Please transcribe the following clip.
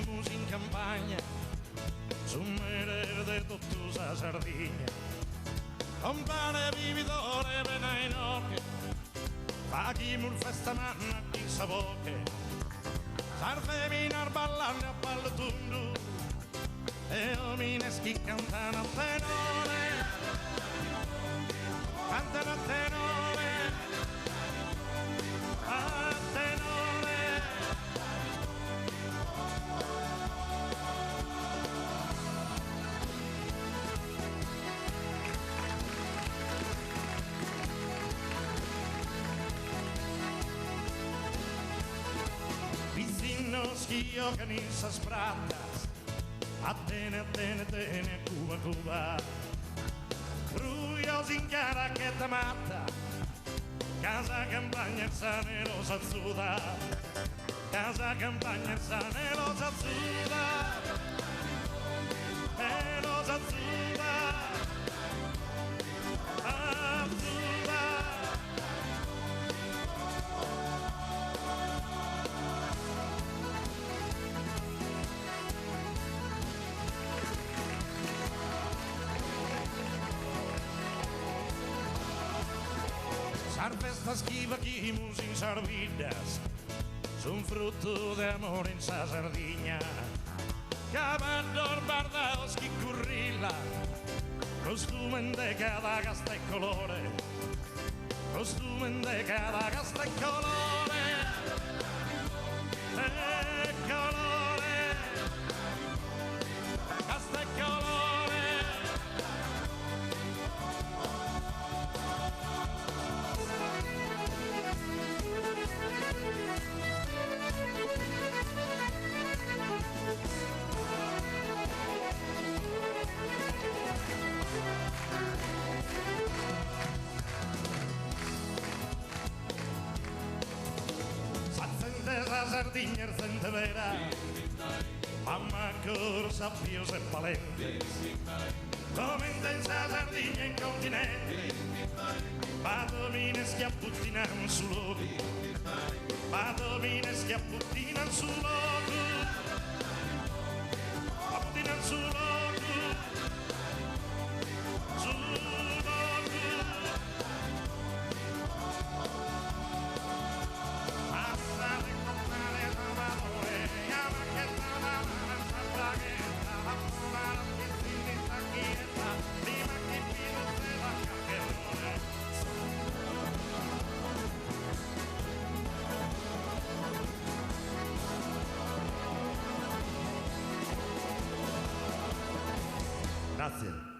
semus in campagna, su mere de totu sa Sardigna. Compare bibidore bene a inoghe, faghimus festa manna chin sa boghe. Sas feminas ballande a ballu tundu e omines chi cantan a tenore, cantan a tenore, a tenore. Pitzinnos chi jogan in sas pratas, Atene atene atene a cuba cuba, rujos in cara che tamata, ca sa campagna est sana e los azuda, ca sa campagna est sana e los azuda, e los azuda, azuda. Sas festas chi faghimus in sas biddas sun frutu de amore in sa Sardigna. Cabaddos bardados chi currillan, costumen de cada casta e colore, costumen de cada casta e colore, e colore, casta e colore. Sa zente 'e sa Sardigna est zente vera, ma mancu sapios e balentes, comente in sa Sardigna in continente, b'at omines chi abbuttinan su logu, b'at omines chi abbuttinan su logu, abbuttinan su logu, su logu. Grazie.